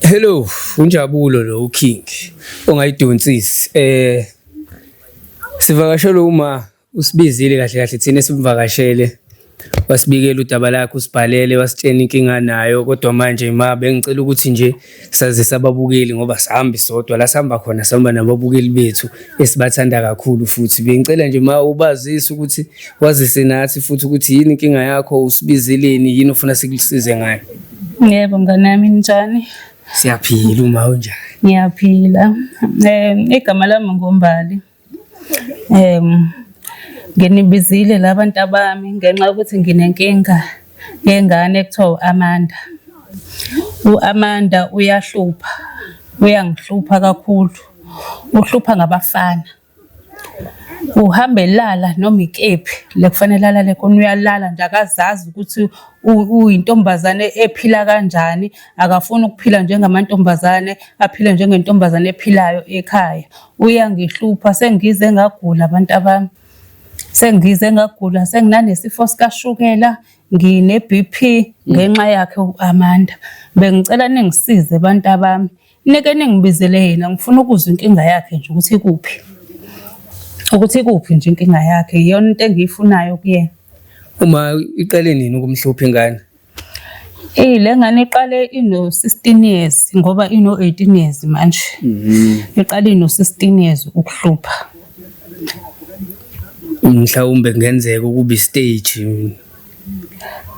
Hello, uNjabulo lo uKing ongayidonsisi. Sivakashelwe uma usibizile kahle kahle thina esimvakashele wasibikela udaba lakhe usibhalele wasitshena inkinga anayo kodwa manje ma bengicela ukuthi nje sazise ababukeli ngoba sihambi sodwa la sihamba khona sihamba nababukeli bethu esibathanda kakhulu futhi bengicela nje ma ubazise ukuthi wazise nathi futhi ukuthi yini inkinga yakho usibizeleni yini ofuna sikusize ngayo. Yebo mngani wami ninjani? Siyaphila uma unjani? Ngiyaphila. Igama lami nguMbali. Nginibizile la bantu abami ngenxa yokuthi nginenkinga yengane ekuthiwa u-Amanda. U-Amanda uyahlupha, uyangihlupha kakhulu. Uhlupha ngabafana. Uhamba elala noma ikephi le kufanele alale khona uyalala nje akazazi ukuthi uyintombazane ephila kanjani, akafuni ukuphila njengamantombazane, aphile njengentombazane ephilayo ekhaya. Uyangihlupha sengize ngagula bantabami, sengize ngagula senginanesifo sikashukela, ngine-B_P ngenxa yakhe u-Amanda. Bengicela ningisize bantabami. Nike ningibizele yena ngifuna ukuzwa inkinga yakhe nje ukuthi ikuphi. Ukuthi ikuphi nje inkinga yakhe iyona into engiyifunayo kuyena. Uma iqale nini ukumhlupha ingane? Eh le ngane iqale ino-16 years ngoba ino-18 years manje. Iqale ino-16 years ukuhlupha. Mhlawumbe kungenzeka ukuba istage.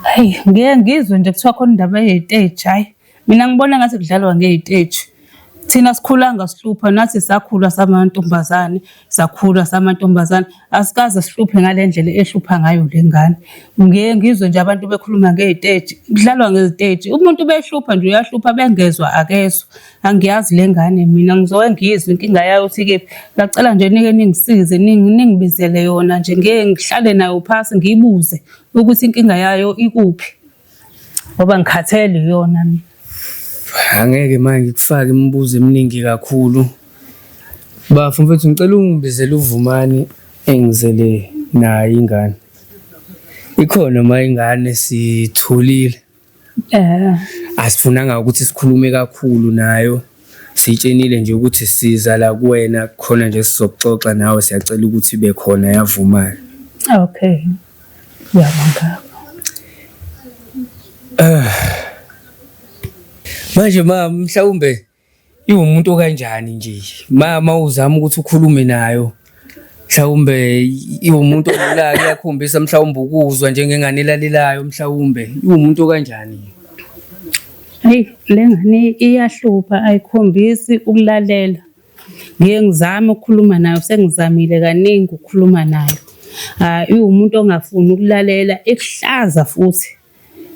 Hayi ngeke ngizwe nje kuthiwa khona indaba yey'stage hhayi. Mina ngibona ngathi kudlalwa ngey'teji. Thina sikhulanga sihlupha nathi sakhula samantombazane, sakhula samantombazane. Asikaze sihluphe ngale ndlela ehlupha ngayo le ngane. Ngiye ngizwe nje abantu bekhuluma ngey'teji, kudlalwa ngeziteji. Umuntu behlupha nje uyahlupha bengezwa akezwa. Angiyazi le ngane mina ngizoke ngiyizwe inkinga yayo ukuthi ikephi. Ngiyacela nje nike ningisize ningibizele yona nje ngike ngihlale nayo phasi ngiyibuze ukuthi inkinga yayo ikuphi. Ngoba ngikhathele iyona mina. Angeke manje ngikufake imibuzo eminingi kakhulu. Bafo mfethu ngicela ungibizele uVumani engizele naye ingane. Ikhona ma ingane sithulile. Eh. Asifunanga ukuthi sikhulume kakhulu nayo. Sitshenile nje ukuthi siza la kuwena khona nje sizoxoxa nawe siyacela ukuthi ibe khona yavuma. Okay. Ngiyabonga. Manje ma mhlawumbe iwumuntu okanjani nje ma uzama ukuthi ukhulume nayo mhlawumbe iwumuntu onolaka iyakhombisa mhlawumbe ukuzwa njengengane elalelayo mhlawumbe iwumuntu okanjani? Hayi le ngane iyahlupha ayikhombisi ukulalela. Ngiye ngizame ukukhuluma nayo sengizamile kaningi ukukhuluma nayo. Ah iwumuntu ongafuni ukulalela ikuhlaza futhi.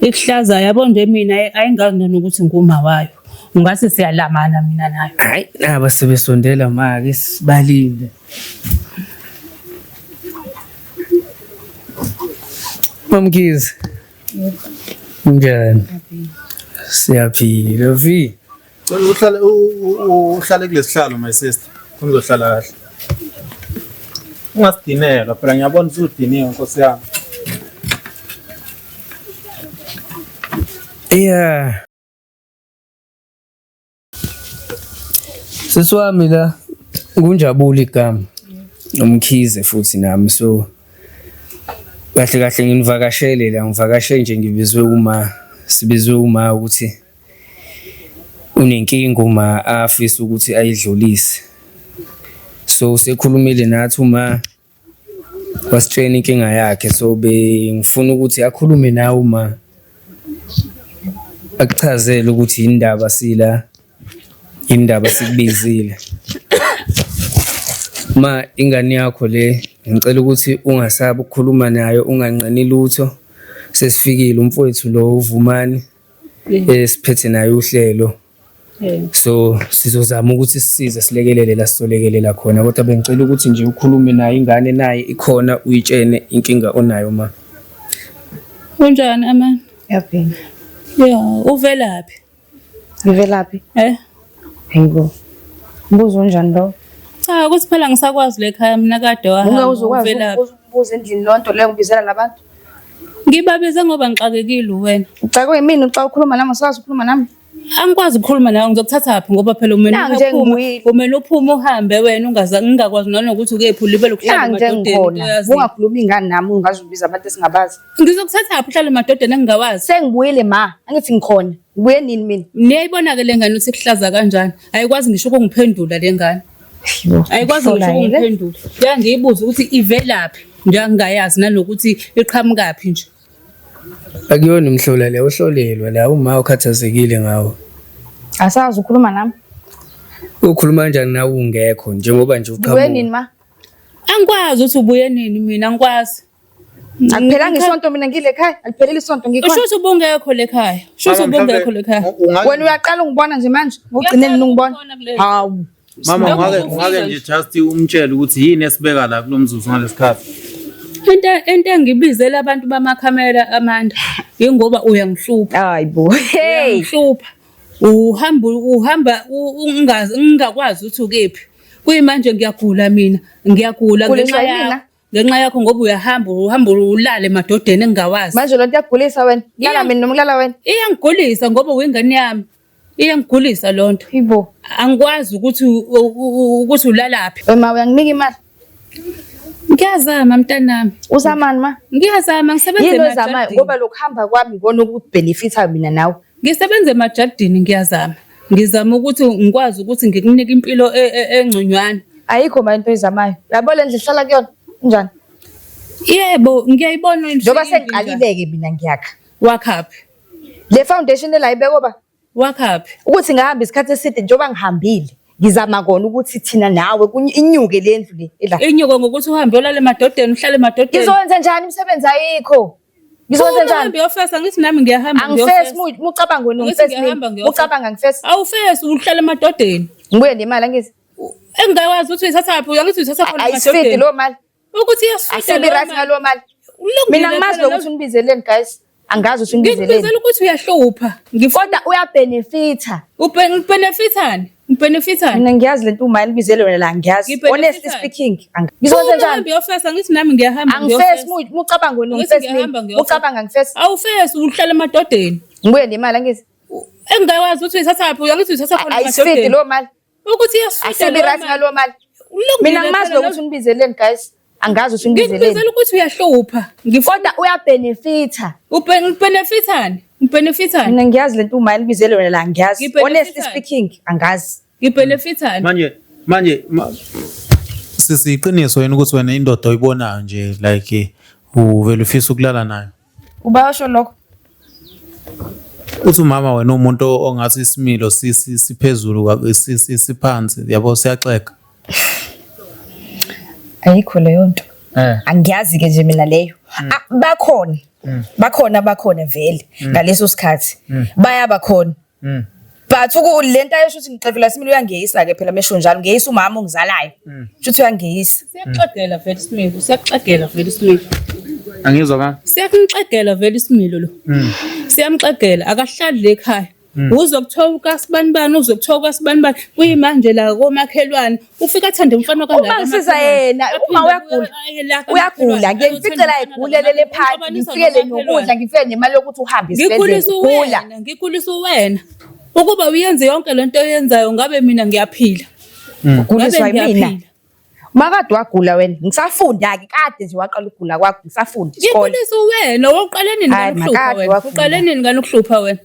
Ikuhlaza yabo nje mina ayingazi nanokuthi nguma wayo. Ungathi siyalamana mina nayo. Hayi naba sebesondela ma ke sibalinde. Mamkhize. Kunjani? Siyaphila vi. Cela uhlale uhlale kulesihlalo my sister. Khona uzohlala kahle. Ungasidinelwa phela ngiyabona usudiniwe nkosi yami. Yeah. Sisi wami la nguNjabulo igama. Umkhize futhi nami so kahle kahle nginivakashele la ngivakashe nje ngibizwe uma sibizwe uma ukuthi unenkinga uma afisa ukuthi ayidlulise. So usekhulumile nathi uma wasitshena inkinga yakhe so bengifuna ukuthi akhulume nawe uma akuchazele ukuthi yini ndaba sila yini ndaba sikubizile. Ma ingane yakho le ngicela ukuthi ungasabi ukukhuluma nayo unganqeni lutho. Sesifikile umfowethu lo uVumani esiphethe naye uhlelo. So sizozama ukuthi sisize silekelele la sizolekelela khona kodwa bengicela ukuthi nje ukhulume naye ingane naye ikhona uyitshene inkinga onayo ma. Unjani Amanda? Yaphila. Ya, uvelaphi? Ngivelaphi? Eh? Hayibo. Umbuzo onjani lo? Cha, ukuthi phela ngisakwazi le khaya mina kade Ungeke wahamba uzokwazi uvelaphi. ukubuza endlini lonto leyo ngibizela labantu. Ngibabize ngoba ngixakekile wena. Uxakwe yimina uxa ukhuluma nami usakwazi ukukhuluma nami? Angikwazi ukukhuluma nawe ngizokuthathaphi ngoba phela umele Nangu nje uphume ngibuyile. umele uphume uhambe wena ungaza ngingakwazi nanokuthi ukephi ulibele ukuhlala Nangu nje emadodeni into ngikhona. oyaziyo. Ungakhulumi ingane nami ungaze ubize abantu esingabazi. Ngizokuthathaphi uhlale emadodeni engingawazi. Sengibuyile ma, angithi ngikhona. Ngibuye nini mina? Niyayibona-ke le ngane ukuthi ikuhlaza kanjani. Ayikwazi ngisho ukungiphendula le ngane. Ayikwazi ngisho ukungiphendula. Kuyangiyibuza ukuthi ivelaphi nje ngingayazi nanokuthi iqhamukaphi nje. Akuyona imhlola le, uhlolelwa la uma ukhathazekile ngawo. Asazi ukhuluma nami. Ukhuluma kanjani nawe ungekho njengoba nje Ngibuye nini uqhamuka. ma? Angikwazi ukuthi ubuye nini mina angikwazi. Akuphelanga isonto mina ngile ekhaya, aliphelile isonto ngikhona. Usho ukuthi ubungekho le khaya. Usho ukuthi ubungekho le khaya. Wena uyaqala ungibona nje manje, ugcine nini ungibona? Hawu. Mama Lokhu ungake kufika ungake nje. nje just umtshele ukuthi yini esibeka la kulomzuzu ngalesikhathi. Into engibizela abantu bamakhamera Amanda ingoba uyangihlupha. Hayi bo. Hey. Uyangihlupha. Uhamba uhamba ungazi ngingakwazi ukuthi ukephi. Kuyimanje ngiyagula mina, ngiyagula Guliswa ngenxa yimina? yakho. Ngenxa yakho ngoba uyahamba uhamba ulale emadodeni engingawazi. Manje lonto iyakugulisa wena. Lala mina noma kulala wena. Iyangigulisa ngoba uyingane yami. Iyangigulisa lonto. Ibo. Angikwazi ukuthi ukuthi ulalaphi. Wena uyanginika imali. Ngiyazama mntanami. Uzamani ma? Ngiyazama ngisebenza Yini ozamayo emajadini. ngoba lokuhamba kwami ngikona okubenefitha mina nawe. Ngisebenza emajadini ngiyazama. Ngizama ukuthi ngikwazi ukuthi ngikunike impilo engconywana. Ayikho ma into oyizamayo. Uyabo le ndlu ehlala kuyona injani? Yebo, ngiyayibona indlu. Njengoba sengiqalile-ke mina ngiyakha. Wakhaphi? Le foundation ela ibekwe ba Wakhaphi? ukuthi ngahamba isikhathi eside njengoba ngihambile ngizama kona ukuthi thina nawe inyuke le ndlu le ela. Inyuko ngokuthi uhambe uyolala emadodeni, uhlale emadodeni. Ngizokwenza njani imisebenzi ayikho? Ngizokwenza njani? Uhambe uyofesa ngithi nami ngiyahamba Angifesi ngiyofesa. mucabanga wena Angithi ungifesi ngiyahamba mina. ngiyofesa. Ucabanga ngifesi. Awufesi uhlala emadodeni. Ngibuye nemali angithi. Engingawazi ukuthi uyithathaphi, angithi uyithatha khona Ayisifidi emadodeni. leyo mali. Ukuthi iyasifida Asibi leyo right mali. ngaleyo mali. Ulungile Mina ngimazi phela lokuthi unibizeleni guys. Angazi ukuthi unibizeleni. Ngikubizela ukuthi uyahlupha. Ngifuna Kodwa uyabenefitha. ubenefithani? Ubenefithani? Mina ngiyazi lento uma nibizele wena la ngiyazi. Ngibenefitha. Honestly speaking, ngizokwenza njani? Uhambe uyofesa ngithi nami ngiyahamba Angifesi ngiyofesa. mucabanga wena Angithi ungifesi ngiyahamba mina. ngiyofesa. Ucabanga ngifesi. Awufesi uhlala emadodeni. Ngibuye nemali angithi. Engingawazi ukuthi uyithathaphi, angithi uyithatha khona Ayisifidi emadodeni. leyo mali. Ukuthi iyasifida Asibi leyo right mali. ngaleyo mali. Ulungile Mina ngimazi phela lokuthi unibizeleni guys. Angazi ukuthi unibizeleni. Ngikubizela ukuthi uyahlupha. Ngifuna Kodwa uyabenefitha. ubenefithani? Ubenefithani? Mina ngiyazi lento uma nibizele wena la ngiyazi. Ngibenefitha. Honestly speaking, angazi. Ngibenefithani? Manje manje sisi iqiniso yini ukuthi wena indoda oyibonayo nje like uvele ufisa ukulala nayo? Uba washo lokho. Uthi umama wena umuntu ongathi isimilo siphezulu siphansi yabo siyaxega. Ayikho leyo nto. Eh. Angiyazi ke nje mina leyo. Ah, bakhona. Bakhona bakhona vele ngaleso sikhathi. Bayaba khona. But uku lento ayosho ukuthi ngixevela similo uyangeyisa ke phela mesho njalo ngeyisa umama ongizalayo. Shuthi uyangeyisa. Siyakuxegela vele isimilo, siyakuxegela vele isimilo. Angizwa ka? Siyakumxegela vele isimilo lo. Siyamxegela akahlali le ekhaya. Uzwe kuthiwa ukasibanibani, uzwe kuthiwa ukasibanibani. Kuyimanje la komakhelwane ufika athande umfana kangaka. Uma ngisiza yena, uma uyagula, Uyagula ngiyemficela egula lele phansi ngifikele nokudla ngifike nemali yokuthi uhambe esibhedlela. Ngikhulisa Ugula. wena, ngikhulisa wena. Ukuba uyenze yonke lento oyenzayo ngabe mina ngiyaphila. Uguliswa Ngabe yimina. ngiyaphila. Makade wagula wena ngisafunda ke kade nje waqala ukugula kwakho ngisafunda isikole. Ngikhulisa wena, uqale nini Hayi, ngani ukuhlupha makade wena? wagula. Uqale nini ngani ukuhlupha wena?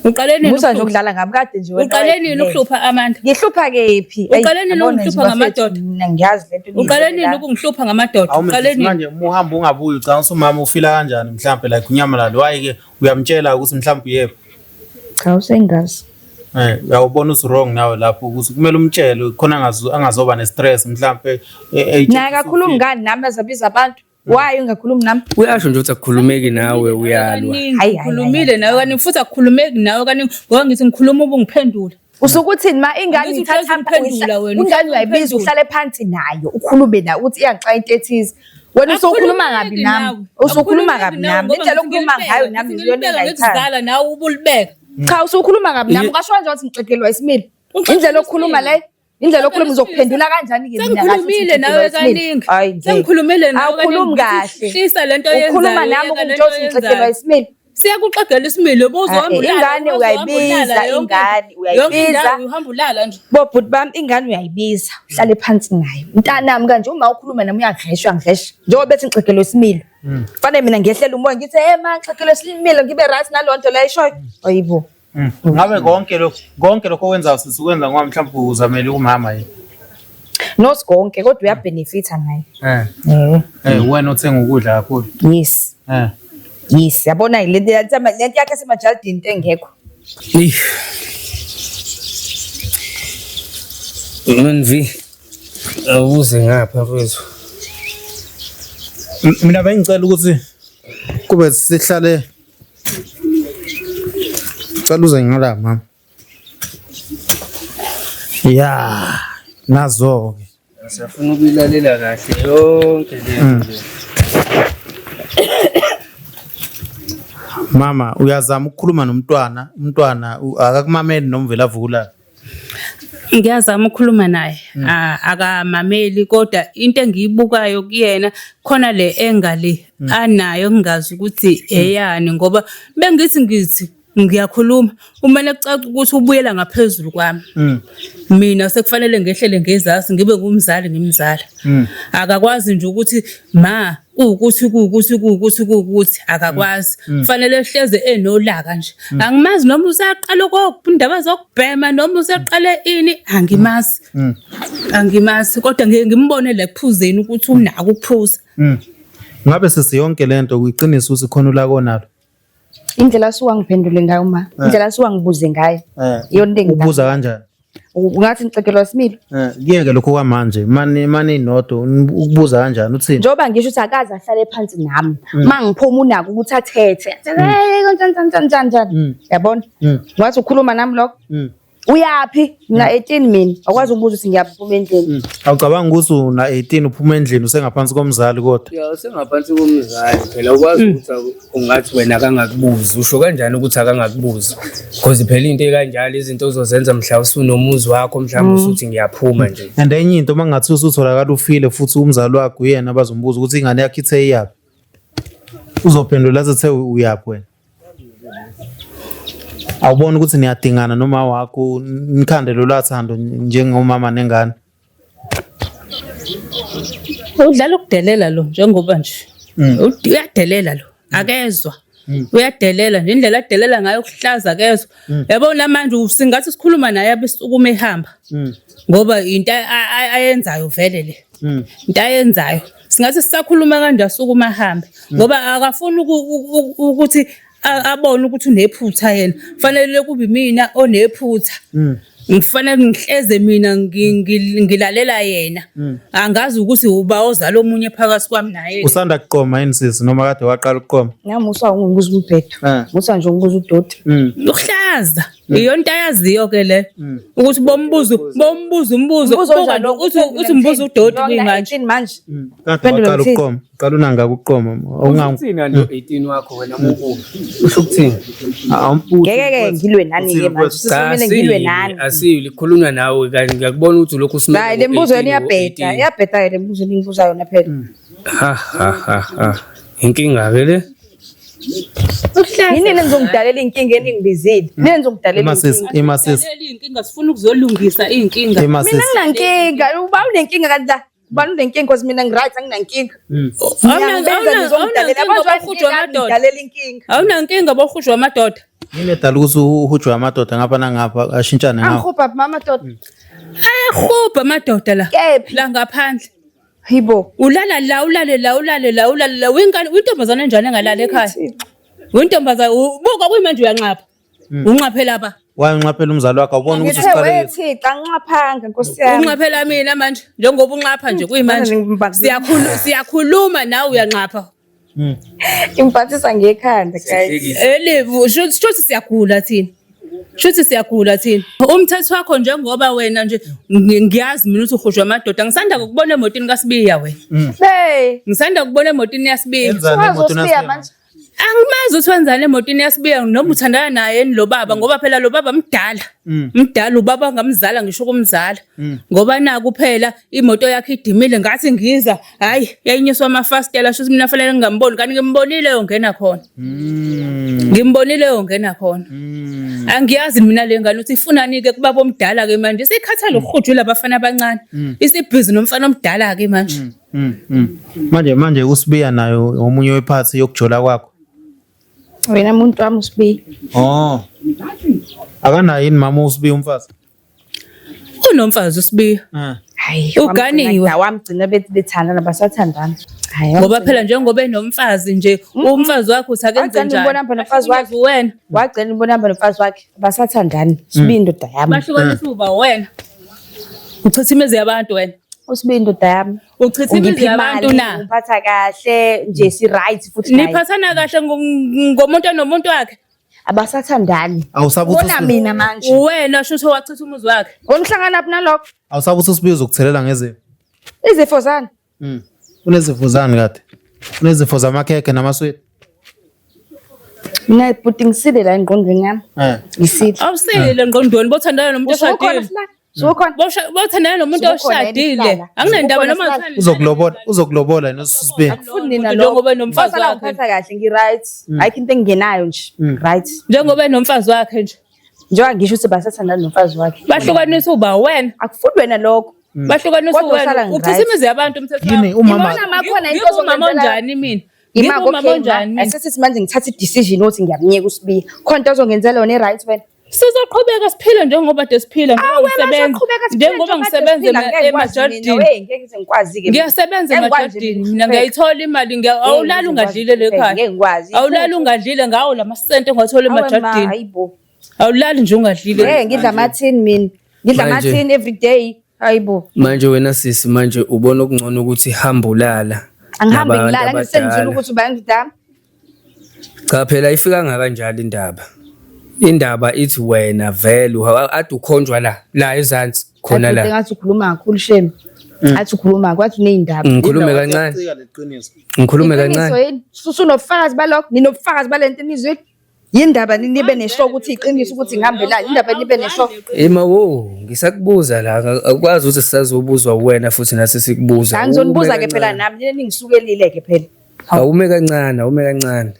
Uqale nini? Musa nje ukuhlupha? ukudlala ngami kade nje wena. Uqale nini wayegulele. ukuhlupha Amanda? Ngihlupha kephi? Eyi, Uqale nini yabona nje ukungihlupha bafethu, ngamadoda? Mina ngiyazi lento Uqale nini ukungihlupha ngamadoda? Awu Uqale nini? manje uma uhamba ungabuyi ucabanga ukuthi umama ufila kanjani mhlambe like unyamalala why ke uyamtshela ukuthi mhlambe uyephi. Cha usengazi. Eh uyawubona usu wrong nawe lapho ukuthi kumele umtshele khona angazoba ne stress mhlambe Naye kakhulumi ngani nami azabiza abantu. Why ungakhulumi nami? Uyasho nje ukuthi akukhulumeki nawe uyalwa. Kaningi Hayi, hayi, ngikhulumile nawe kaningi futhi akukhulumeki nawe kaningi ngoba ngithi ngikhuluma ubungiphendula. Usukuthini ma ingane Angithi ithatha uhlezi ungiphendula wena, ingane uhlezi uyayibiza ungiphendula. uhlale phansi nayo ukhulume nayo uthi iyangixaka into ethize. Wena usukhuluma kabi Akukhulumeki nami. nawe. Usukhuluma Akukhulumeki kabi nawe nami. ngoba Indlela ngithi okhuluma ngayo ngilibeka, nami ngithi iyona ngilibeka engayithandi. ngikuzala nawe ubulibeka. Cha usukhuluma kabi nami. Ungasho kanjani ukuthi ngixegelwa isimilo? Indlela okhuluma isimilo. le indlela okhuluma uzokuphendula kanjani ke mina kahle ukuthi Sengikhulumile nawe ngixegelwa isimilo? kaningi. Hayi ngeke. Sengikhulumile nawe Awukhulumi kaningi. kahle. Hlisa lento oyenzayo. Ukhuluma nami yeka lento ukungitshela ukuthi ngixegelwa oyenzayo. isimilo. Siyakuxegela isimilo bozohamba Ah, eh, ulala. ingane uzohamba uyayibiza, ulala, yonke ingane into. Yonke uyayibiza. indawo uhamba ulala nje. Bobhuti bami ingane uyayibiza, uhlale phansi nayo. Mntanami kanje uma ukhuluma nami uyangresha uyangresha. Njengoba bethi ngixegelwe isimilo. Kufanele mina ngehlela umoya ngithi hey ma ngixegelwe isimilo ngibe right naloo nto leyo ishoyo. Ayibo. Ngabe konke lokho konke lokho okwenzayo sisi ukwenza ngoba mhlawumbe uzamele umama yini? Not konke kodwa uyabenefita naye. Eh. Eh. Eh wena othenga ukudla kakhulu. Yes. Eh. Yes, yabona le nto le nto yakhe esemajalidini into engekho. Nonvi, awuze ngapha mfethu. Mina bengicela ukuthi kube sihlale Cela uze ngala mama. Ya, nazo-ke. Siyafuna ukuyilalela kahle yonke le nto le. Mama, uyazama ukukhuluma nomntwana, umntwana akakumameli noma uvele avuke. Ngiyazama ukukhuluma naye akamameli kodwa into engiyibukayo kuyena khona le enga le anayo ngingazi ukuthi eyani ngoba bengithi ngithi ngiyakhuluma umele kucace ukuthi ubuyela ngaphezulu kwami. Mina sekufanele ngehlele ngezasi ngibe ngumzali ngimzala. Akakwazi nje ukuthi ma kuwukuthi kuwukuthi kuwukuthi kuwukuthi akakwazi. Kufanele hleze enolaka nje. Angimazi noma usaqala indaba zokubhema noma useqale ini angimazi. Angimazi kodwa ngike ngimbone la ekuphuzeni ukuthi unako ukuphuza. Ngabe sisi yonke lento kuyiqiniso ukuthi khona ulaka onalo? Indlela asuka ngiphendule ngayo ma, indlela asuka ngibuze ngayo. Iyona into engidala. Ubuza kanjani? Ungathi ngixegelwa isimilo. Kuyeke lokho kwamanje mani mani inodo ukubuza kanjani uthini? Njengoba ngisho ukuthi akaze ahlale phansi nami. Uma ngiphuma unako ukuthi athethe. Athi, "Hey, kanjani kanjani kanjani kanjani." Yabona? Ngathi ukhuluma nami lokho. Uyaphi? Mina 18 mina. Awukwazi ukubuza ukuthi ngiyaphuma endlini. Awucabangi ukuthi una 18 uphuma endlini usengaphansi komzali kodwa? Ya usengaphansi komzali phela ukwazi ukuthi ungathi wena akangakubuzi usho kanjani ukuthi akangakubuzi because phela into ekanjalo izinto ozozenza mhla usunomuzi wakho mhlawumbe usuthi ngiyaphuma nje. And enye into uma kungathiwa usutholakala ufile futhi umzali wakho uyena abazombuza ukuthi ingane yakho ithe iyaphi. Uzophendula athi uthe uyaphi wena. Awuboni ukuthi niyadingana noma wakho nikhande lolu thando njengomama nengane. Udlala ukudelela lo njengoba nje. Uyadelela lo. Akezwa. Uyadelela nje indlela adelela ngayo kuhlaza akezwa. Yabona manje singathi sikhuluma naye abesukuma ehamba. Ngoba into ayenzayo vele le. Into ayenzayo. Singathi sisakhuluma kanje asukuma ahambe ngoba akafuni ukuthi abone ukuthi unephutha yena. Fanele kube imina onephutha. Ngifanele ngihleze mina ngilalela yena. Angazi ukuthi uba ozala omunye phakathi kwami naye. Usanda kuqoma yini sisi noma kade waqala ukuqoma? Nami musa ungibuza umbhedo. Musa nje ungibuza udoti. Ukuhlaza. Iyona into ayaziyo ke le. Ukuthi bombuzo bombuzo umbuzo. Umbuzo onjani lo? Uthi uthi umbuzo udoti kuyimanje. 18 manje. Kade Phendula waqala ngithini? ukuqoma. Qala unangaka ukuqoma. Unga Uthini kanti u-18 wakho wena mukubi? Usho ukuthini? Ngeke ke ngilwe nani ke manje. Sisumele ngilwe nani. Asiyili khulunywa nawe kanti ngiyakubona ukuthi lokhu usimele. Hayi le mbuzo yona iyabheda. Iyabheda ke le mbuzo engibuza yona phela. Ha ha ha ha. Inkinga ke le. Yini nizongidalela inkinga eningibizile? Nini nizongidalela Ima sis, inkinga? ima sis, Iy'nkinga sifuna ukuzolungisa iy'nkinga. ima Mina sis. nginankinga. Uba unenkinga kanti la. Ubani unenkinga because mina ngi-right anginankinga. Ngiyangibenza nizongidalela. Awunankinga Abantu bohujwa amadoda. ngidalela inkinga. Awunankinga bohujwa amadoda. Yini edala ukuthi uhujwe amadoda ngapha nangapha ashintshane ngawo? Angihubha mama doda. Ayahubha amadoda la. Kephi? La ngaphandle. Hayibo. Ulala la ulale la ulale la ulale la uyingane uyintombazane enjani engalali ekhaya? Uyintombazane buka kuyimanje uyanxapha. Unxaphe lapha. Wayenxaphela umzali wakho awuboni ukuthi Ngithe usiqale wethi anginxaphanga nkosi yami. Unxaphela mina manje njengoba unxapha nje kuyimanje. Siyakhuluma siyakhuluma nawe uyanxapha. Ngiphathisa ngekhanda guys. Elivu shuthi siyagula thina. Shuthi siyagula thina. Umthetho wakho njengoba wena nje ngiyazi mina ukuthi uhujwa amadoda. Ngisanda ukubona emotini kaSibiya wena. Hey, Ngisanda ukubona emotini yaSibiya. Enzani emotweni Wazosibiya yaSibiya? manje. Angimazi ukuthi wenzani emotini yaSibiya noma uthandana naye yini lo baba ngoba phela lo baba mdala. Mdala ubaba ngamzala ngisho ukumzala. Ngoba naku phela imoto yakhe idimile ngathi ngiza hayi yayinyiswa amafasitela sho ukuthi mina fanele ngingamboni kanti ngimbonile yongena khona. Ngimbonile yongena khona. Angiyazi mina le ngane ukuthi ifunani ke kubaba omdala ke manje isikhathala ukuhujula abafana abancane. Isibhizi nomfana omdala ke manje. Manje uSibiya nayo omunye wephathi yokujola kwakho. Wena muntu wami uSibiya. Oh. Akanayo yini mama uSibiya umfazi? Unomfazi uSibiya. Ah. Hayi, Uganiwe. wamgcina bethandana basathandana. Hayi, Ngoba phela njengoba enomfazi nje umfazi wakhe uthi akenze Wagcina njani? ukubona hamba nomfazi wakhe. Wena. Wagcina ukubona hamba nomfazi wakhe. Basathandani. Sibiya indoda yami. Bahlukanisa uba wena. Uchitha imizi yabantu wena. Usibiya indoda yami. Uchitha imizi Ungipha yabantu imali, na. ungiphatha kahle nje si right futhi naye. Niphathana kahle ngomuntu onomuntu wakhe. Abasathandani. Awusabi ukuthi Ubona uSibiya- mina manje. Wena shuthi owachitha umuzi wakhe. Wena uhlangana phi nalokho? Awusabi ukuthi uSibiya uzokuthelela ngezifo. Izifo zani? Unezifo zani kade? Unezifo zamakhekhe namaswidi? Mina bhuti ngisile la engqondweni yami. Eh. Ngisile. Awusile engqondweni bothandana nomuntu Usukhona oshadile. Silala? Usukhona? Bothandana nomuntu Usukhona yini oshadile. Silala? Anginandaba Usukhona noma Silala? uthanda- Uzokulobola, uzokulobola yena uSibiya. Akufuni nina Njengoba enomfazi Basala wakhe. ngiphatha kahle ngi-right. Ayikho into engingenayo nje. Right. Njengoba enomfazi wakhe nje. Njengoba ngisho ukuthi basathandana nomfazi wakhe. Bahlukanisa uba wena. Akufuni wena lokho. Bahlukanisa Kodwa uhlala wena. ngi-right. Uchitha imizi yabantu umthetho Yini wakho. umama Ngibona makhona into Ngiwumama ozongenzela- onjani mina? Yima Ngiwumama okay onjani ma. mina? Asesithi manje ngithatha i-decision ukuthi ngiyamyeka uSibiya. Khona into ozongenzela yona e-right wena. Sizoqhubeka siphile njengoba de siphila njengoba Awe, ngisebenza masaqhubeka siphile njengoba njengoba ngisebenza siphila, ngeke ngikwazi mina, emajardini. wey, ngeke ngize ngikwazi-ke mina. Ngiyasebenza Ngeke ngikwazi emajardini mina mina ngiyayithola imali awulali Ngeke ungadlile le ngikwazi, khaya. ngeke ngikwazi. Awulali ungadlile ngawo lamasente ongathola Awe, ma, emajardini. hayibo. Awulali nje ungadlile. Eh, ngidla amathini mina. Ngidla Manje- amathini every day. Hayibo. Manje wena sisi manje ubona okungcono ukuthi hamba ulala. Angihambe nabantu ngilala ngisengizwile abadala. ukuthi ubani indoda yami. Cha phela ayifikanga kanjalo indaba. Indaba ithi wena vele ade ukhonjwa la la ezansi khona Athi la. Ngathi ukhuluma kakhulu shame. Athi ukhuluma kwathi uneyindaba. Ngikhulume kancane. Ngikhulume Iqiniso kancane. yini? Usunobufakazi balokho? Ninobufakazi balento enizwile? Yindaba nibe nesho ukuthi iqiniso ukuthi ngihambelani, indaba nibe nesho. Ema wo, ngisakubuza la akwazi ukuthi sisazobuzwa wena futhi nathi sikubuza. Angizonibuza Awume ke phela kancane. nami nina ningisukelile ke phela. Awume kancane, awume kancane.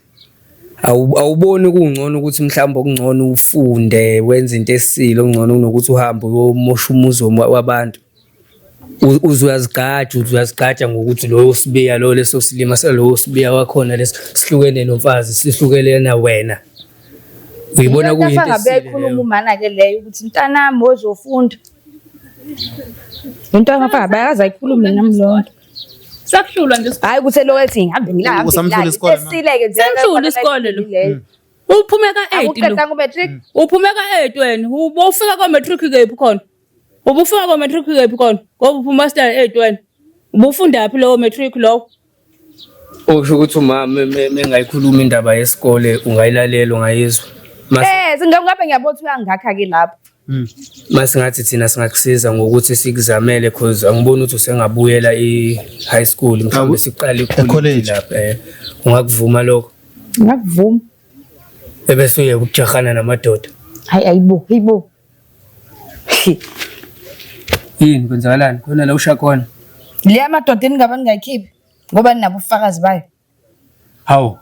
Awuboni kungcono ukuthi mhlawumbe okungcono ufunde wenze into esile okungcono kunokuthi uhambe uyomosha umuzi wabantu. Uze uyazigqaja, uze uyazigqaja ngokuthi loyo Sibiya lo leso silima salowo Sibiya wakhona leso sihlukene nomfazi sihlukelena wena. Uyibona Into kuyinto afangabe esile ayikhuluma leyo. umana ke leyo ukuthi mntanami wozofunda. Into angafangabe akaze ayikhulume nami leyo nto. Sakuhlulwa nje isikole. Hayi ukuthi lo ethi ngihambe ngilala. Usamhlula isikole, ma? Esile ke nje. Samhlula isikole lo. Uphume ka-8 lo. Akuqedanga umatric. Uphume ka-8 wena. Ubufika kwa-matric kephi khona? Ubufika kwa-matric kephi khona? Ngoba uphuma standard 8 wena. Ubufunda phi lowo matric lowo? Okusho ukuthi umama mengayikhuluma indaba yesikole ungayilalela ungayizwa. Eh, singabe ngiyabona ukuthi uyangakha ke lapho. Masingathi thina singakusiza ngokuthi sikuzamele cause angiboni ukuthi usengabuyela i-high school mhlawumbe siqale E-college. i-college lapha eh ungakuvuma lokho Ngakuvuma. ebese uye ukujahana namadoda. Hayi ayibo, hayibo. Yini kwenzakalani khona la usha khona? Le amadoda eningaba ningayikhiphi ngoba ninabo ubufakazi bayo. Hawu.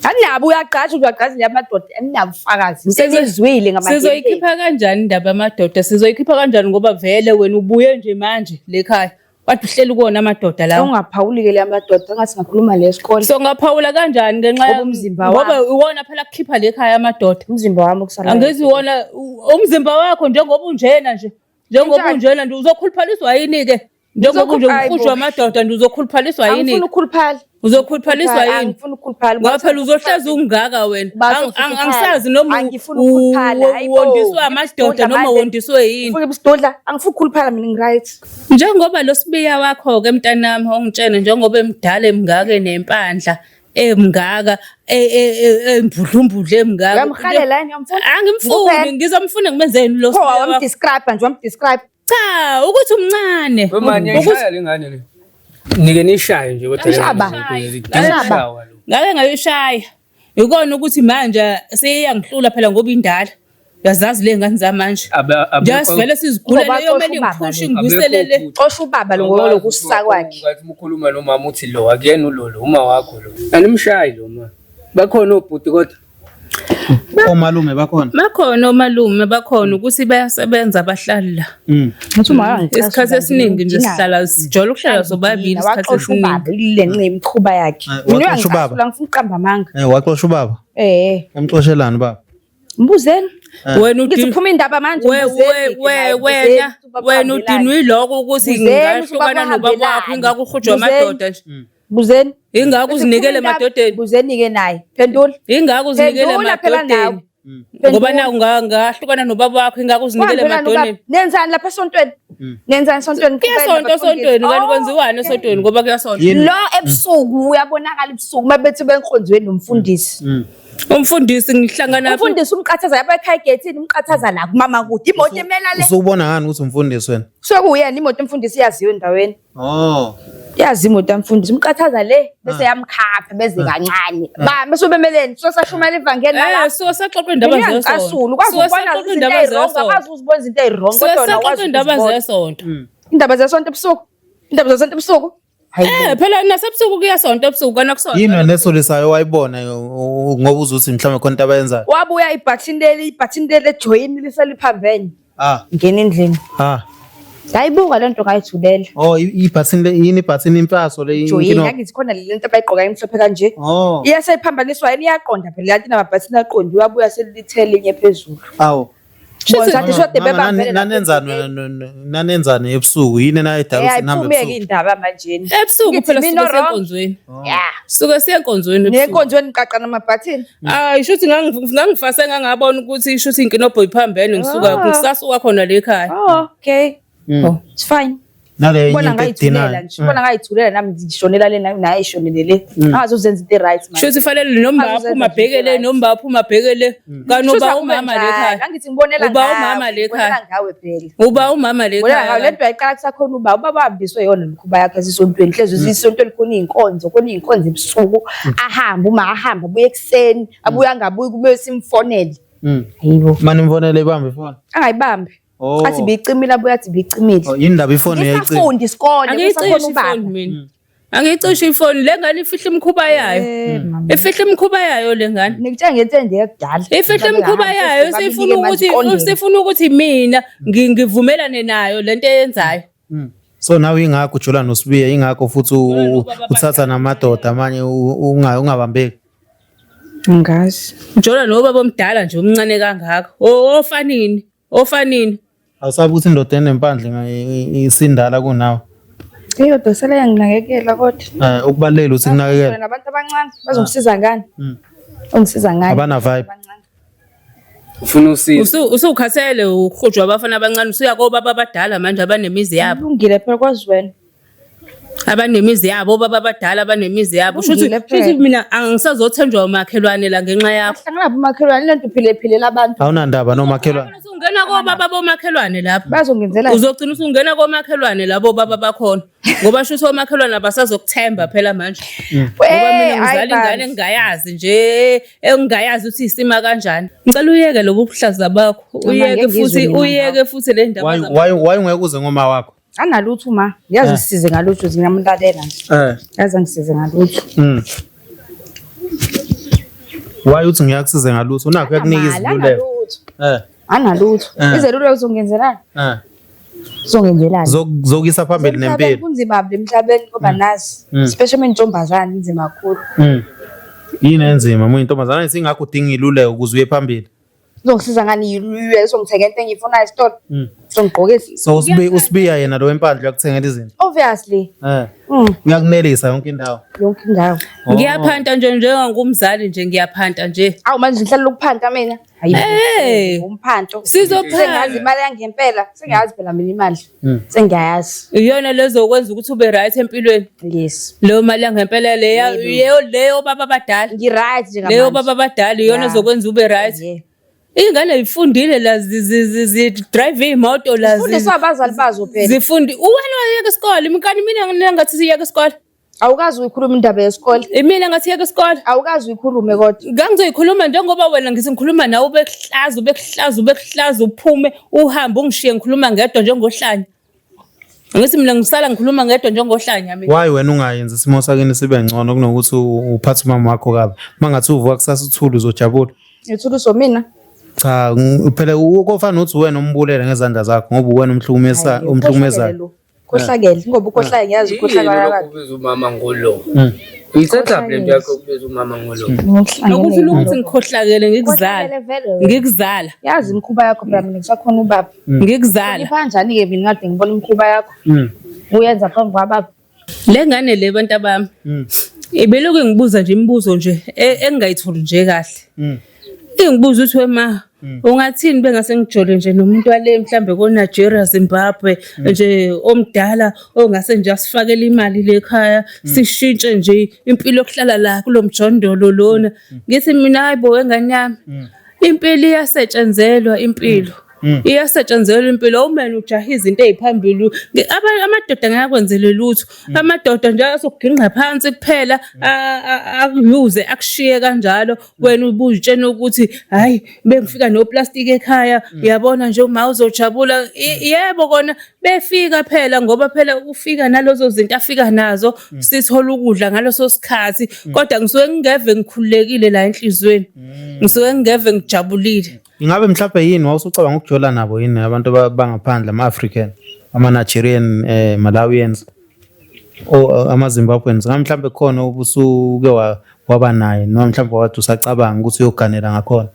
Aninabo uyaqasha uyaqasha le amadoda aninabo ubufakazi. Senizwile ngama Sizoyikhipha kanjani indaba yamadoda? Sizoyikhipha kanjani ngoba vele wena ubuye nje manje lekhaya. Kade uhleli kuwona amadoda lawo. Ungaphawuli ke le amadoda ngathi ngakhuluma le sikole. So ngaphawula kanjani ngenxa Ngoba umzimba ngoba wami. iwona phela kukhipha lekhaya amadoda. Umzimba wami okusalayo. Angithi iwona umzimba wakho njengoba unjena nje. Njengoba Unjani? unjena nje uzokhuluphaliswa yini ke? Njengoba unje Hayi bo. ukhujwa amadoda nje uzokhuluphaliswa yini? Angifuni ukukhuluphala. Uzokhuluphaliswa yini? Angifuni ukukhuluphala. Ngoba phela uzohlezi ungaka wena. Bathi ufuna Angisazi noma Angifuni ukukhuluphala. Hayi bo. wondiswe amadoda noma wondiswe yini. Ufuna isidudla? Angifuni ukukhuluphala mina ngiright. Njengoba lo Sibiya wakho-ke mntanami ongitshene njengoba emdala emngaka enempandla emngaka embudlumbudlu emngaka. Uyamhalela yini? Uyamfuna? Angimfuni, Ngikuphela. ngizomfuna ngimenzeni lo Pho Sibiya wakho. wamdescribe nje wamdescribe. Cha, ukuthi umncane. Wemani Ukuthi yayishaya lengane le. Nike nishaye nje kodwa Shaba. Idinga ukushawa lo. Ngake ngayishaya. Ikona ukuthi manje seyiyangihlula phela ngoba indala. Uyazazi le ngane zamanje. Nje sivele sizigulele Ngoba yomele axoshe ubaba ngiphushe lo. ngibuyisele le. Xosha ubaba lo ngoba lokusa kwakhe. Ngathi uma ukhuluma nomama uthi lo akuyena ulolo uma wakho lo. Animshayi lo ma. Bakhona obhuti kodwa. Omalume bakhona. Bakhona omalume bakhona ukuthi bayasebenza abahlali la. Ngathi uma uyangicasula Isikhathi esiningi nje ngidinga- sihlala sijwayele ukuhlala sobabili isikhathi waxosha esiningi. ubaba ile nxa yemikhuba yakhe. Eh, Mina waxosha ubaba? uyangicasula ngifuna ukuqamba amanga. Waxosha ubaba. Eh, Emxoshelani baba? mbuzeni. Wena Ngithi udin phuma indaba manje we mbuzeni we ke we naye, wena mbuzeni ukuthi ubaba wena uhambelani. udinwe yiloko ukuthi Mbuzeni ukuthi ngingahlukana ubaba nobaba wakho uhambelani. ingakho uhujwa Mbuzeni. amadoda nje. Mbuzeni. Ingakho Ngithi uzinikele phuma indaba, emadodeni. Mbuzeni-ke naye. Phendula. Ingakho uzinikele Phendula phela nawe. emadodeni. Ngoba naku ngahlukana nobaba wakho ingakho uzinikele Uhambelani ubaba? emadodeni. Nenzani lapha esontweni? Nenzani esontweni? Kuyasonto esontweni kanti kwenziwani esontweni ngoba kuyasonto. Yini? Lo ebusuku uyabonakala ebusuku uma bethi benkonzweni nomfundisi. Umfundisi ngihlangana Umfundisi umqathaza lapha ekhaya egethini umqathaza la kumama kude. Imoto imela le. Usubona ngani ukuthi umfundisi wena? Kusuke kuyena imoto emfundisi iyaziwa endaweni. Oh. Yazi imoto yamfundisi umqathaza le bese yamkhapha beze kancane. Ba bese bemeleni so sashumayela ivangeli nalapha. Eh so saxoxa indaba Uyangicasula zesonto. ukwazi So ukubona saxoxa izinto indaba eziwrong, zesonto. akwazi ukuzibona izinto eziwrong So kodwa wena saxoxa awukwazi indaba ukuzibona. zesonto. Indaba zesonto ebusuku. Indaba zesonto ebusuku. Hayi bo. Eh phela nasebusuku kuyasonto ebusuku kana kusonto. Yini wena esolisayo wayibona ngoba uzuthi mhlawumbe khona into abayenzayo? Wabuya ibhathini leli ibhathini leli ejoyini liseliphambene. Ah. Ngena endlini. Ah. Ngayibuka lento ngayithulela. Oh, ibhathini le yini ibhathini impaso le Joyini inkino- angithi khona le nto abayigqoka imhlophe kanje. Oh. Iyaseyiphambaniswa yini iyaqonda phela yathi namabhathini aqonde uyabuya selithele linye phezulu. Awu. Bona sathi shode Mama, bebambene nanenzani wena nanenzani ebusuku? Yini enayidala Eh ukuthi nihambe ayiphumeki ebusuku? indaba manjeni. Ebusuku Ngithi phela mina suke wrong. senkonzweni. Yeah. Suke siyenkonzweni ebusuku. Nenkonzweni qaqa namabhathini. Hayi shuthi ngangifase ngangabona ukuthi shuthi inkinobho iphambene ngisuka Ah. ngisasuka khona le ekhaya. Oh, okay. Mm. It's fine. Nale enye Bona into ngayithulela edinayo. nje. Bona ngayithulela nami ngishonela le naye naye ishonele le. Angazi uzenza into right manje. Shuthi fanele noma Azuzenza aphuma nje abhekele right. noma aphuma abhekele kanti Shuthi uba akube umama le njalo. ekhaya. Angithi ngibonela Uba ngawe, umama le ngibonela ekhaya. ngawe phela. Uba umama le Ngibonela ngawe ekhaya. lento yayiqala kusakhona ubaba. Ubaba wahambiswe yona nemikhuba yakhe esisontweni. Hlezi isontweni khona iy'nkonzo, khona iy'nkonzo ebusuku. Ahambe uma ahambe abuye ekuseni, abuye angabuyi kube simfonele. Mm. Hayibo. Mane imfonele ibambe ifoni. Angayibambi. Oh. Athi bicimile abuye athi bicimile. Oh, yini ndaba ifoni uyayicima? Ngisafundi isikole Angiyicishi kusakhona ubaba. ifoni mina. Angiyicishi ifoni le ngane ifihla imikhuba yayo. Eh, mama. Ifihla imikhuba yayo le ngane. Nikutshela ngento yakudala. Ifihla imikhuba yayo sifuna ukuthi sifuna ukuthi mina ngivumelane nayo lento eyenzayo. Mm. So nawe ingakho ujola noSibiya ingakho futhi uthatha namadoda amanye ungabambeki. Ngazi. Njola nobaba omdala nje omncane kangaka. Ofanini, ofanini. Awusabi ukuthi indoda enempandla isindala kunawe. Eyodwa sele yanginakekela kodwa. Eh ukubalulekile ukuthi kunakekele. Nabantu abancane bazongisiza ngani? Mm. Ongisiza ngani? Abana vibe. Abancane. Ufuna usizo. Usukhathele ukuhujwa abafana abancane usuya kobaba abadala manje abanemizi yabo. Kulungile phela kwazi wena. Abanemizi yabo obaba abadala abanemizi yabo. Shuthi Kulungile phela. shuthi mina angisazothenjwa umakhelwane la ngenxa yakho. Hlangana bomakhelwane lento phile philela abantu. Awunandaba nomakhelwane. Usungena kobaba bomakhelwane lapha. Bazongenzela Uzogcina usungena komakhelwane labo baba bakhona. Ngoba shuthi omakhelwane abasazokuthemba phela manje. Ngoba mina Eh, ngizala ingane engingayazi nje, engingayazi ukuthi isima kanjani. Ngicela uyeke lobu buhlaza bakho. Uyeke ngeke ngizwe futhi, mina uyeke futhi le ndaba Why why why ungeke uze ngoma wakho? Analutho ma. Ngiyazi ngisize ngalutho ngingamlalela nje. Eh. Yazi ngisize ngalutho. Mm. Why uthi ngiyakusiza ngalutho? Unakho uyakunika Anamali, iziluleko. analutho. Eh. Analutho. Eh. Izeluleko uzongenzelani? Eh. Uzongenzelani? Zokuyisa phambili Emhlabeni nempilo. Kunzima emhlabeni ngoba nazi. Especially uma intombazane inzima kakhulu. Mm. Yini enzima uma intombazane singakho udinga iluleko ukuze uye phambili. Uzongisiza ngani yiluleko uzongithenga into engiyifunayo esitolo. Uzongigqokisa. So uSibiya yena lo wempandla uyakuthengela izinto. Obviously. Eh. Mm. Uyakunelisa yonke indawo. Yonke indawo. Oh. Ngiyaphanta nje njengangumzali nje ngiyaphanta nje. Awu manje ngihlala ukuphanta mina. Hayi. Eh. Umphanto. Sizophanda. Sengazi imali yangempela. Sengiyazi phela mina imali. Sengiyayazi. Iyona lezokwenza ukuthi ube right empilweni. Yes. Leyo mali yangempela leya leyo baba abadala. Ngi-right njengamanje. Leyo baba abadala iyona Yeah. ezokwenza ube right. Yeah. Iy'ngane y'fundile la zi-drive iy'moto la Zifundiswa abazali bazo phela. Zifundi wena wayeka isikole, kani mina ngathi siyeka isikole. Awukazi uyikhuluma indaba yesikole. Imina ngathi yeka isikole. Awukazi uyikhulume kodwa. Ngangizoyikhuluma njengoba wena ngithi ngikhuluma nawe ubekuhlaza ubekuhlaza ubekuhlaza uphume uhambe ungishiye ngikhuluma ngedwa njengohlanya. Ngithi mina ngisala ngikhuluma ngedwa njengohlanya mina. Why wena ungayenzi isimo sakini sibe ngcono kunokuthi uphathe umama wakho kabi? Mangathi uvuka kusasa uthule uzojabula. Ngithula usomina. Cha, phela kofana nokuthi uwena ombulele ngezandla zakho ngoba uwena umhlukumeza umhlukumezayo. Khohlakele ngoba ukhohlakele ngiyazi ukhohlakala kabi. Ukubiza umama ngolo. Uyithatha le nto yakho ukubiza umama ngolo. Nokuthi ukuthi ngikhohlakele ngikuzala. Ngikuzala. Yazi imikhuba yakho phela mina ngisakhona ubaba. Ngikuzala. Ipha kanjani-ke mina kade ngibona imikhuba yakho. Uyenza phambi kwababa. Le ngane le bantu bami. Ibelokhu ngibuza nje imibuzo nje engingayitholi nje kahle. Ingibuza ukuthi wema ungathini bengase ngijole nje nomuntu wale mhlambe ko Nigeria Zimbabwe nje omdala ongase nje asifakele imali le ekhaya sishintshe nje impilo yokuhlala la kulomjondolo lona. Ngithi mina hayibo wengane yami impilo iyasetshenzelwa impilo. Iyasetshenzelwa impilo awumele ujahe izinto ey'phambili. Amadoda ngeke akwenzele lutho. Amadoda nje azokugingqa phansi kuphela akuyuze akushiye kanjalo. Wena ubuzitshena ukuthi hhayi bengifika noplastiki ekhaya uyabona nje uma uzojabula. Yebo kona befika phela ngoba phela ufika nalezo zinto afika nazo sithola ukudla ngaleso sikhathi kodwa ngisuke ngingeve ngikhululekile la enhliziyweni. Ngisuke ngingeve ngijabulile. Ingabe mhlawumbe yini wawusucabanga ukujola nabo yini abantu bangaphandle ama-African, ama-Nigerian, Malawians or ama-Zimbabweans? Ngabe mhlawumbe khona obusuke waba naye noma mhlawumbe wathi usacabanga ukuthi uyoganela ngakhona?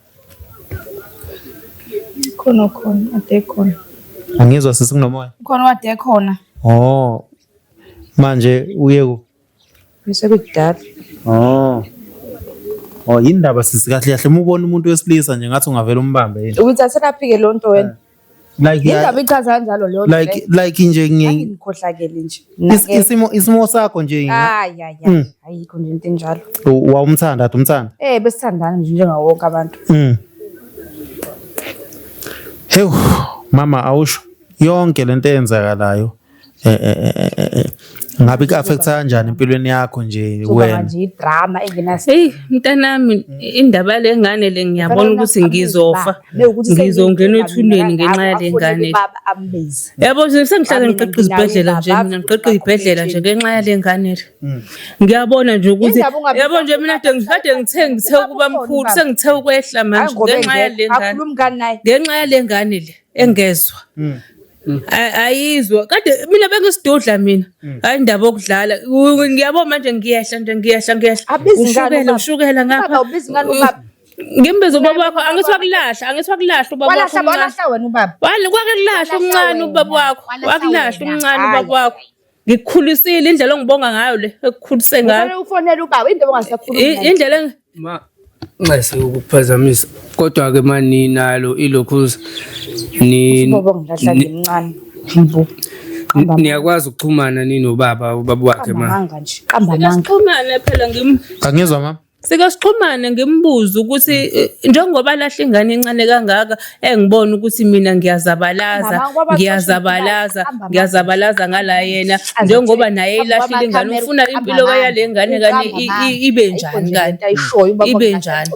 Khona khona ade khona. Angizwa sisi kunomoya. Khona wade khona. Oh. Manje uye kuphi? Bese kudala. Oh. Oh, yindaba sisi kahle kahle uma ubona umuntu wesilisa nje ngathi ungavela umbambe yini? Uyithathelaphi-ke leyo nto wena? Like Yindaba ichaza kanjalo leyo nto like like nje ngi Ngikhohlakele nje. isimo isimo sakho nje Hayi hayi hayi. Ayikho nje into enjalo. Wawumthanda ade umthanda? Eh besithandana nje njengawo wonke abantu. Hewu mama awusho yonke lento eyenzakalayo eh eh eh, eh, eh ngabe ku-affecta kanjani empilweni yakho nje wena nje idrama engenasi Hey mntanami indaba le ngane le ngiyabona ukuthi ngizofa ngizongena ethuneni ngenxa yale ngane baba ambize yabo nje sengihlale ngiqeqa izibhedlela nje mina ngiqeqa izibhedlela nje ngenxa yale ngane le ngiyabona nje ukuthi yabo nje mina kade ngikade ngithe ngithe ukuba mkhulu sengithe ukwehla manje ngenxa yale ngane ngenxa yale ngane le engezwa Ayizwa kade mina bengisidudla mina hayi indaba yokudlala ngiyabona manje ngiyehla nje ngiyehla ngiyehla ushukela ushukela ngapha ngimbiza ubaba wakho angithi wakulahla angithi wakulahla ubaba wakho walahla wena ubaba kwake kulahla umncane ubaba wakho wakulahla umncane ubaba wakho ngikukhulisile indlela ongibonga ngayo le ekukhulise ngayo Ufanele ufonele ubaba into ongasakhulumi nayo. Indlela ma nxese ukuphazamisa kodwa ke mani nalo ilokhuza ni Ubaba ongilahla ngimncane. Mbu. Niyakwazi ukuxhumana ninobaba ubaba wakhe ma. Qamba nje, qamba amanga. Sixhumane phela ngim Angizwa mama. Sike sixhumane ngimbuze ukuthi njengoba lahla ingane encane kangaka engibona ukuthi mina ngiyazabalaza ngiyazabalaza ngiyazabalaza ngala yena njengoba naye ilahlile ingane ufuna impilo yale ngane kani ibe njani kani ibe njani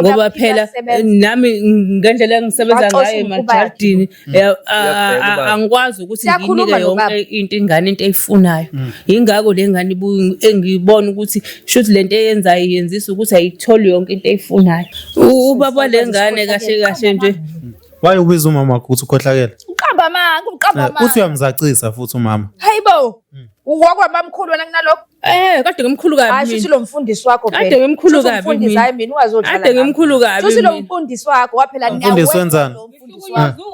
ngoba phela nami ngendlela engisebenza ngayo emajardini angikwazi ukuthi ngiyinike yonke into ingane into eyifunayo mm. yingakho le ngane engibona ukuthi shuthi lento eyenzayo yenzisa ukuthi ayitholi yonke into eyifunayo ubaba le ngane kahle kahle nje Why ubiza umama wakho ukuthi ukhohlakele? Uqamba amanga, uqamba eh, amanga. Uthi uyamzacisa futhi umama. Hayibo. Uwakwamamkhulu wena kunalokho? Eh, kade ngimkhulu kabi. Hayi shuthi lo mfundisi wakho phela. Kade ngimkhulu kabi. Mfundisi hayi mina ungazodlala. Kade ngimkhulu kabi. Shuthi lo mfundisi wakho waphela Mfundisi wenzani?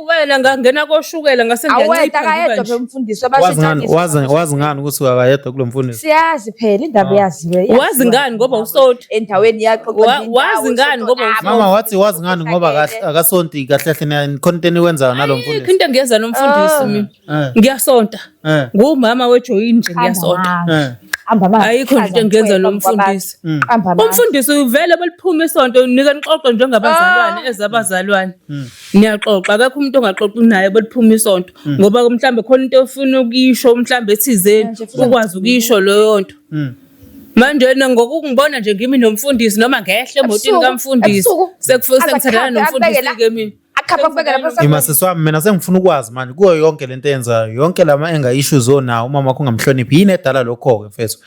Wena ngangena koshukela ngase ngiyancipha. Awedwa akayedwa phela umfundisi abashintshanisa. Wazi wazi ngani ukuthi akayedwa kulo mfundisi? Siyazi phela indaba ah. yaziwe. Wazi ngani ngoba usonti. Endaweni yakho wazi ngani ngoba usonti. Mama wathi wazi ngani ngoba akasonti kahle kahle khona into eniwenzayo nalo mfundisi. Into engiyenza nomfundisi ah. mina. Eh. Ngiyasonta. Eh. Ngumama wejoyini nje ngiyasonta. Eh. Qamba amanga. Ayikho nje into engiyenza nomfundisi. Qamba amanga. Umfundisi uvele beliphuma isonto nika nixoxe njengabazalwane ezabazalwane. Niyaxoxa akekho umuntu ongaxoxi naye beliphuma isonto ngoba mhlambe khona into ofuna ukuyisho mhlambe ethizeni Manje futhi ukwazi ukuyisho leyo nto. Manje wena ngokungibona nje ngimi nomfundisi noma ngehle emotini Ebusuku, kamfundisi ebusuku. sekufuthi Aze sengithandana akhaphe, akubeke la. nomfundisi-ke mina. Akhapha akubeke lapha Ima sisi wami mina sengifuna ukwazi manje kuyo yonke lento eyenzayo yonke lama enga issues onawo umama wakho ungamhloniphi yini edala lokho ke mfethu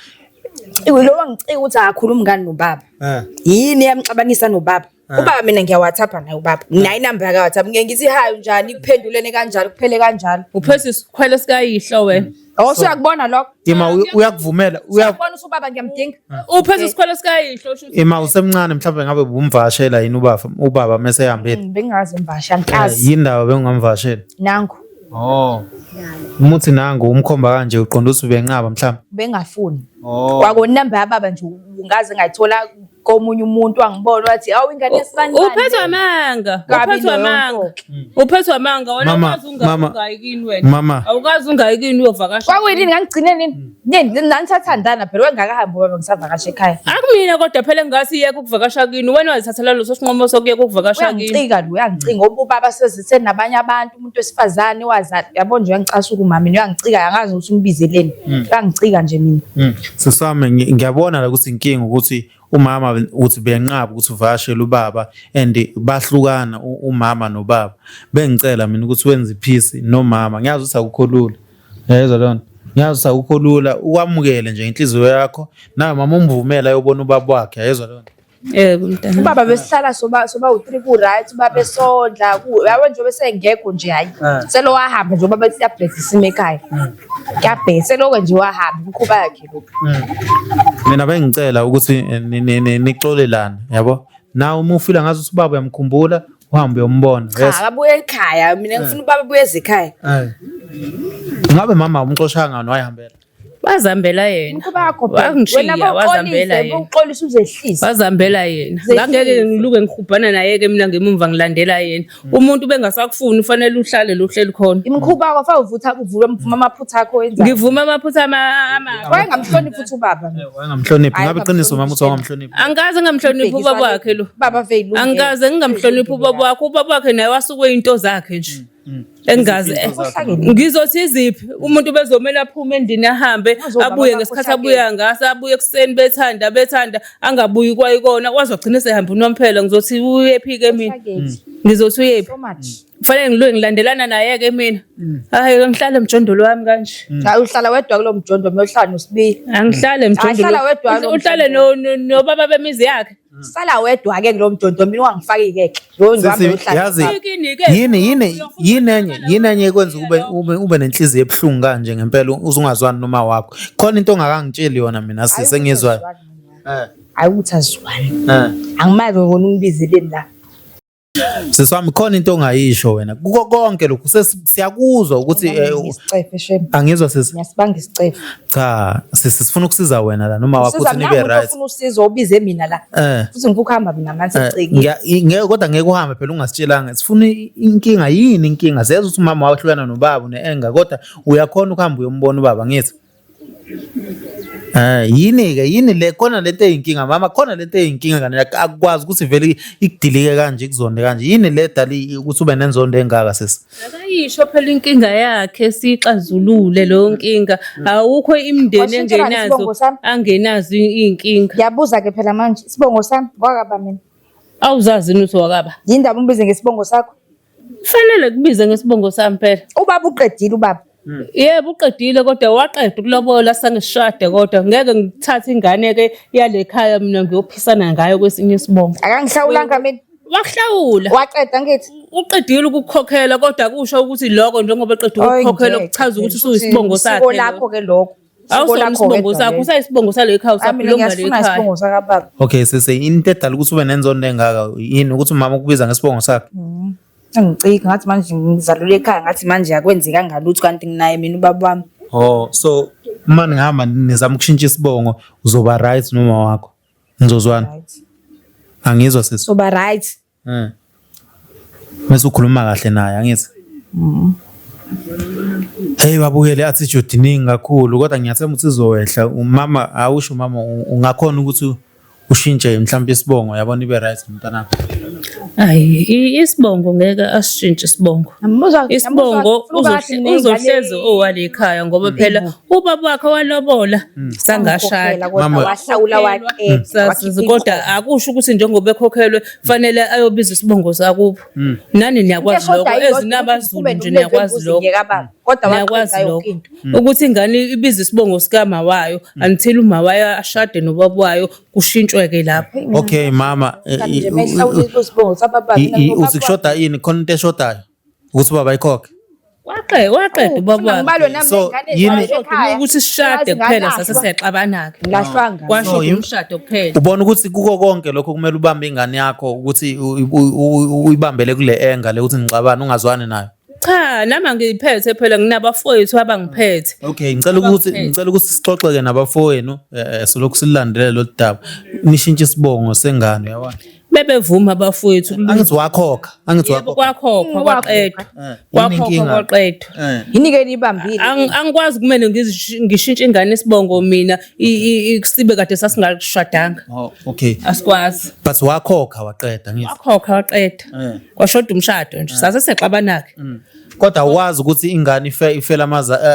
Iwe lo wangicika ukuthi akakhulumi ngani nobaba. Eh. Yini eyamxabanisa nobaba? Ubaba mina ngiya-WhatsApp naye ubaba. Nginayo inamba yaka WhatsApp. Ngiye ngithi hi unjani kuphendulene kanjalo kuphele kanjalo. Uphethe isikhwele sikayihlo wena. Oh usuyakubona lokho? Ima uyakuvumela uya Uyakubona ukuthi ubaba ngiyamdinga? Uphethe isikhwele sikayihlo usho ukuthi Ima usemncane mhlawumbe ngabe ubumvakashela yini ubaba ubaba mese ehambile. Bengingazi ngivasha angikazi. Yini ndaba bengingamvakashela? Nangu Oh. Umuthi nangu umkhomba kanje uqonda ukuthi ubenqaba mhlawumbe. bengafuni. Oh. Kwako inamba yababa nje ungaze ngayithola komunye umuntu wangibona wathi awu ingane yesibani. Uphethwe amanga, Kabi uphethwe leyo amanga. nto. Uphethwe amanga wena Mama, awukazi unga- mama, ungayi kini wena. mama. Awukazi ungayi kini uyovakasha. Kwakuyini ngangigcine nini? Nini nanisathandana phela wengakahambi ubaba ngisavakasha ekhaya. Akumina kodwa phela engathi iyeka ukuvakasha kini. Wena wazithathela leso sinqumo sokuyeka ukuvakasha kini. Uyangicika lo uyangicika ngoba ubaba sezithe nabanye abantu umuntu wesifazane wazali yabo nje uyangicasuka umama mina uyangicika angazi ukuthi umbizeleni uyangicika nje mina. Sisi wami ngiyabona la ukuthi inkinga ukuthi umama uthi benqaba ukuthi uvakashele ubaba and bahlukana umama nobaba. Bengicela mina ukuthi wenze ipeace nomama. Ngiyazi ukuthi akukho lula. Yayizwa leyo nto? Ngiyazi ukuthi akukho lula. Ukwamukele nje inhliziyo yakho. Nawe mama umvumele ayobona ubaba wakhe. Yayizwa leyo nto? Yebo mntana. Ubaba besihlala soba soba u3 ku right ubaba esondla ku yabo nje bese ngekho nje hayi. Selo wahamba nje ubaba ethi siyabhesa isimo ekhaya. Kuyabhesa seloko nje wahamba imikhuba yakhe lokhu. Mina bengicela ukuthi nixolelane, yabo? Nawe uma ufila ngathi ukuthi ubaba uyamkhumbula, uhambe uyombona. Cha Yes. akabuye ekhaya mina ngifuna ubaba abuye ekhaya. Eh. Ngabe mama umxoshanga wayihambela? Wazihambela yena. Imikhuba yakho bheka. Wangishiya, Wena wazihambela yena. uxolise uzehlise. Wazihambela yena. Zehlise. Ngangeke ngiluke ngihubhana naye ke mina ngemumva ngilandela yena. Umuntu bengasakufuni ufanele uhlale lo uhleli khona. Imikhuba yakho fa uvutha uvuma uvuma amaphutha akho wenza. Ngivuma amaphutha amabi. Wayengamhloniphi futhi ubaba. Wayengamhloniphi. Hayi, Ngabe iqiniso mama ukuthi wayengamhloniphi? Angikaze ngingamhloniphi ubaba wakhe lo. Baba vele. Angikaze ngingamhloniphi ubaba wakhe. Ubaba wakhe naye wasukwe into zakhe nje. Engazi ngizothi iziphi umuntu bezomela aphume endlini ahambe Azoba abuye ngesikhathi bakhohlakele. abuya ngaso abuye ekuseni bethanda bethanda angabuyi kwayikona waze wagcina esehamba unomphela ngizothi uyephi-ke mina ngizothi uyephi So much. kufanele ngiluke ngilandelana naye-ke mina hhayi ngihlale emjondolo wami kanje Hayi uhlala wedwa kulo mjondo mina uhlala noSibiya. angihlale Hayi, hlala wedwa emjondolo lo uhlale nobaba bemizi yakhe Sala wedwa ke kulo mjondo mina ungangifaki ke. Lo nje Sisi, uhlala. yazi Yini-ke? yini yini yini enye yini enye ekwenza ube nenhliziyo ebuhlungu kanje ngempela uzungazwani noma wakho. Khona into ongakangitsheli yona mina sisi engizwayo. Eh. Hayi ukuthi azwani. Eh. Angimazi ngona ungibizeleni la. Sisi wami khona into ongayisho wena. Kuko konke lokhu siyakuzwa ukuthi Isicefe shem. angizwa sisi. Ngiyasibanga isicefe. Cha, sisi sifuna ukusiza wena la noma wakho Usiza ukuthi mina nibe umuntu right. ofuna usizo ubize mina la. Eh. Futhi ngifuna ukuhamba mina manje sicikile. Ngeke kodwa ngeke uhambe phela ungasitshelanga. Sifuna inkinga yini inkinga? Siyazi ukuthi umama wahlukana nobaba une-anger kodwa uyakhona ukuhamba uyombona ubaba ngithi. Eh yini ke yini le khona lento eyinkinga mama khona lento eyinkinga kani akukwazi ukuthi vele ikudilike kanje ikuzonde kanje yini le dali ukuthi ube nenzondo engaka sisi. Akayisho phela inkinga yakhe siyixazulule leyo nkinga. Awukho imindeni Washintshelani engenazo isibongo sami? angenazo iy'nkinga. Ngiyabuza ke phela manje isibongo sami kwakaba mina. Awuzazi yini ukuthi wakaba? Yindaba umbize ngesibongo sakho? Kufanele kubize ngesibongo sami phela. Ubaba uqedile ubaba. Yebo uqedile kodwa waqeda ukulobola sangishade kodwa ngeke ngithathe ingane ke yale khaya mina ngiyophisana ngayo kwesinye isibongo. Akangihlawulanga mina. Wakuhlawula. Waqeda ngithi. Uqedile ukukhokhela kodwa kusho ukuthi lokho njengoba eqeda ukukhokhela Oy, ngeke kuchaza ukuthi phela. usuyisibongo Isiko sakhe. lakho ke lokho. Isiko Awusona lakho isibongo wedwa sakho, lelo. usayisibongo sale khaya Ah, mina usaphila ngiyasifuna ngale khaya. isibongo sakababa. Okay sisi into edala ukuthi ube nenzondo engaka yini ukuthi umama ukubiza ngesibongo sakhe. Angiciki ngathi manje ngizalule ekhaya ngathi manje akwenzekanga lutho kanti nginaye mina ubaba wami. Oh so uma nihamba nizama ukushintsha isibongo uzoba right noma wakho. Nizozwana. Right. Angizwa sisi. Soba right. Eh. Mase ukhuluma kahle naye angithi. Hey babukele attitude iningi kakhulu kodwa ngiyathemba ukuthi izowehla. Umama awusho mama ungakhona ukuthi ushintshe mhlawumbe isibongo yabona ibe right nomntanakho. Ayi, isibongo ngeke asishintshe isibongo. Isibongo uzohlezi owale ekhaya ngoba phela ubaba wakhe walobola sangashada. Kodwa wahlawula waqeda. Kodwa akusho ukuthi njengoba ekhokhelwe fanele ayobiza isibongo sakubo. Nani niyakwazi lokho ezinabaZulu nje niyakwazi lokho. Kodwa Niyakwazi waqeda lokho yonke into. Ukuthi ingane ibize isibongo sikama wayo until uma wayo ashade nobaba wayo kushintshwe-ke lapho. Okay mama, Nje mehlawula isibongo sababa mina uthi kushoda ini khona into eshodayo ukuthi ubaba ayikhokhe. Waqe waqeda ubaba Ufuna wakhe. ngibalwe nami So, nengane yini- ezalelwe ekhaya. Ukuthi sishade kuphela sase siyaxabana-ke. Ngilahlwanga. Kwasho So, umshado kuphela. Ubona ukuthi kuko konke lokho kumele ubambe ingane yakho ukuthi uyibambele kule enga le ukuthi nixabane ungazwani nayo. Cha, nami angiyiphethe phela nginabafowethu abangiphethe. Okay, ngicela ukuthi sixoxe-ke nabafowenu solokhu silulandelela lolu daba. Nishintshe isibongo sengane uyabona. Bebevuma abafowethu. Angithi wakhokha, angithi Yebo wakhokha. kwakhokhwa kwaqedwa. Yini Kwakhokhwa inkinga? kwaqedwa. Yini ke nibambile? Angikwazi kumele ngishintshe ingane isibongo mina sibe kade sasingashadanga. Oh, okay. Asikwazi. But wakhokha waqeda ngithi. Wakhokha waqeda. Kwashoda umshado nje. Sase sexabana-ke. Kodwa awazi ukuthi ingane ifela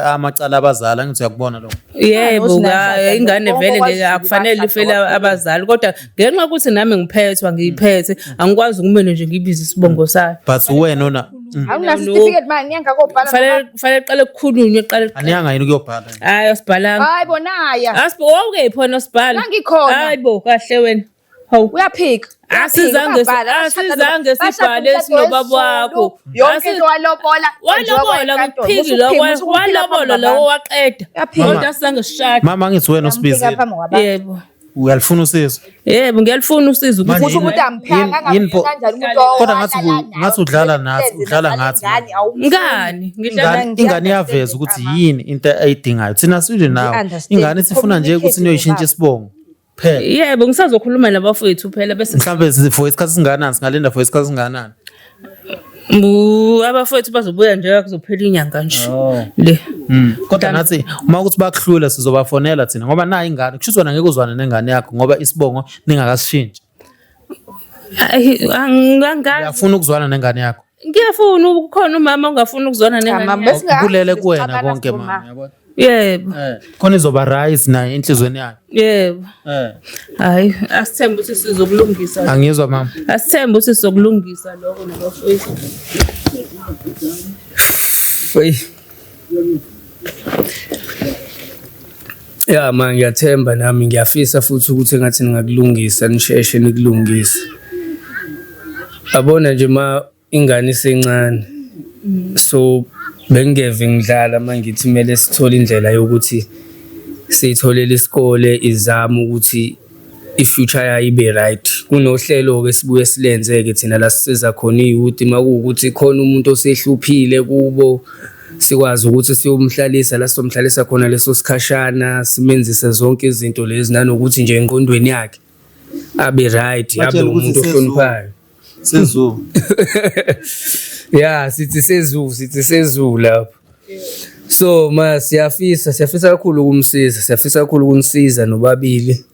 amacala abazali angithi uyakubona lokho. Yebo, Usinashada ingane konke vele ngeke kwaZulu akufanele bashada ifele kwaphela. abazali kodwa ngenxa yokuthi nami ngiphethwa ngiyiphethe angikwazi ukumele nje ngibize isibongo sayo. But wena ona Awunaso isitifiketi manje niyanga kobhala. Fanele kuqale kukhulunywe kuqale. Aniyanga yini ukuyobhala? Hayi asibhalanga. Hayi bonaya. Asibho wawukephi wena sibhala? Ngangikhona. Hayi bo kahle wena. Hawu. Uyaphika. Asizange sibhale sinobaba wakho. Yonke into walobola. Walobola kuphiki lo walobola lo waqeda. Uyaphika. Kodwa asizange sishade. Mama angithi wena usibizile. Yebo. Uyalifuna usizo. Yebo ngiyalifuna usizo. Manje Usho ukuthi amphanga yini pho- kanjani umuntu Kodwa ngathi udlala nathi, udlala ngathi. Ngani? Ngidlala Ingane iyaveza ukuthi yini into ayidingayo. Thina sile nawe. Ngi-understand. Ingane sifuna nje ukuthi niyoyishintsha isibongo. Phela. Yebo ngisazokhuluma nabafowethu phela bese Mhlambe for isikhathi singakanani singalinda for isikhathi singakanani? Abafowethu bazobuya nje kuzophela inyanga nje. Le. Kodwa nathi uma ukuthi bakuhlula sizobafonela thina ngoba nayi ingane kusho ukuthi wena ngeke uzwane nengane yakho ngoba isibongo ningakasishintshi. Ayi, Angazi. Uyafuna ukuzwana nengane yakho. Ngiyafuna ukhona umama ongafuni ukuzwana nengane mama, yakhe. Kulele kuwena Sixabana konke siboma. mama yabona. Yebo. Khona izoba right naye enhlizweni yakhe. Yebo. Hayi, asithembe ukuthi sizokulungisa. Angizwa mama. Asithembe ukuthi sizokulungisa lokho nabafowethu. Eyi. Ya ma ngiyathemba nami ngiyafisa futhi ukuthi engathi ningakulungisa nisheshe nikulungise. Yabona nje ma ingane isencane. So bengingeve ngidlala uma ngithi kumele sithole indlela yokuthi siyitholele isikole izame ukuthi i-future yayo ibe right. Kunohlelo-ke esibuye silenze-ke thina la sisiza khona i-youth uma kuwukuthi khona umuntu osehluphile kubo sikwazi ukuthi siyomhlalisa la sizomhlalisa khona leso sikhashana simenzise zonke izinto lezi nanokuthi nje engqondweni yakhe abe right abe Batshele ukuthi umuntu ohloniphayo. Sezulu. Ya sithi sezulu sithi sezulu lapho. So ma siyafisa kakhulu ukumsiza siyafisa kakhulu ukunisiza nobabili.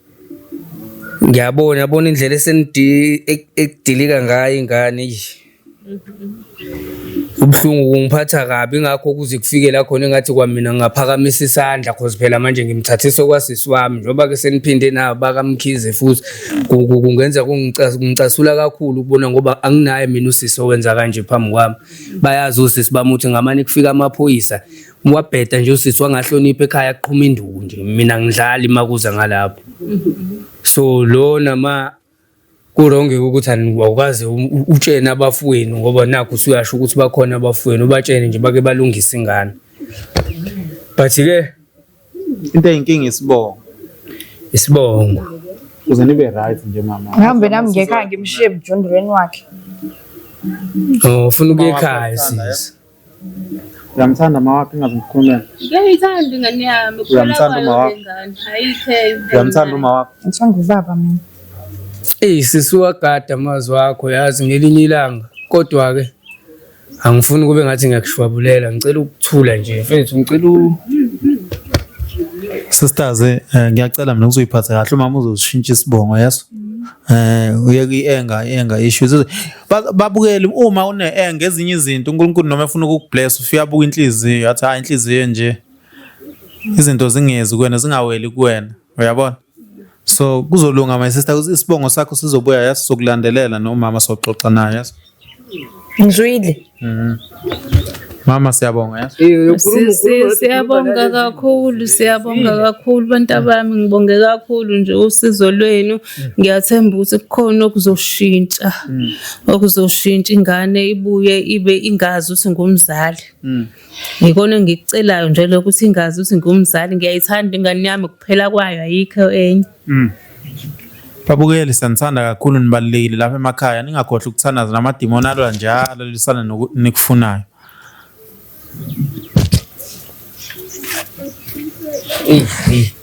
Ngiyabona yabona indlela esenidi ekudilika ngayo ingane eish. Ubuhlungu kungiphatha kabi ingakho kuze kufike la khona engathi kwamina ngingaphakamisa isandla cause phela manje ngimthathisa okwasisi wami njengoba ke seniphinde nabo bakaMkhize futhi kungenza kungicasula kakhulu ukubona ngoba anginaye mina usisi owenza kanje phambi kwami. Bayazi osisi bami ukuthi ngamane kufika amaphoyisa wabheda nje usisi wangahlonipha ekhaya kuqhuma induku nje mina ngidlali makuza ngalapho. So lona ma kuronge ukuthi awukaze utshene abafowenu ngoba nakhu usuyasho ukuthi bakhona abafowenu ubatshene nje bake balungise ingane. But ke Into eyinkinga isibongo. Isibongo. Uze nibe right nje mama. Ngihambe nami ngekhaya ngimshiye emjondweni wakhe. Oh, ufuna ukuya ekhaya sisi. Uyamthanda mama wakho ingaze ngikhulumele. Ngiyayithanda ingane yami. Uyamthanda uma wakho? Ingane. Ayikho. Uyamthanda uma wakho? Ngithanda ubaba mina. Eyi sisi wagada amazwi akho yazi ngelinye ilanga kodwa ke Angifuni kube ngathi ngiyakushwabulela, ngicela ukuthula nje mfethu, ngicela u Sisters eh ngiyacela mina ukuzoyiphatha kahle umama uzoshintsha isibongo yeso. Eh uyeke i-anger i-anger issues. Babukeli uma une-anger ezinye izinto uNkulunkulu noma efuna ukukubless ufika abuka inhliziyo athi hayi inhliziyo nje izinto zingezi kuwena zingaweli kuwena uyabona. So kuzolunga my sister isibongo sakho sizobuya yazi sokulandelela nomama soxoxa naye yazi. Ngizwile. Mama siyabonga yazi. Siyabonga kakhulu, siyabonga kakhulu bantu abami, ngibonge kakhulu nje usizo lwenu. Ngiyathemba ukuthi kukhona okuzoshintsha, okuzoshintsha ingane ibuye ibe ingazi ukuthi ngumzali. Yikona engikucelayo nje lokho ukuthi ingazi ukuthi ngumzali. Ngiyayithanda ingane yami kuphela kwayo ayikho enye. Babukeli siyanithanda kakhulu nibalulekile lapha emakhaya ningakhohlwa ukuthandaza namadimoni alwa njalo lisana nikufunayo. Eyi, eyi.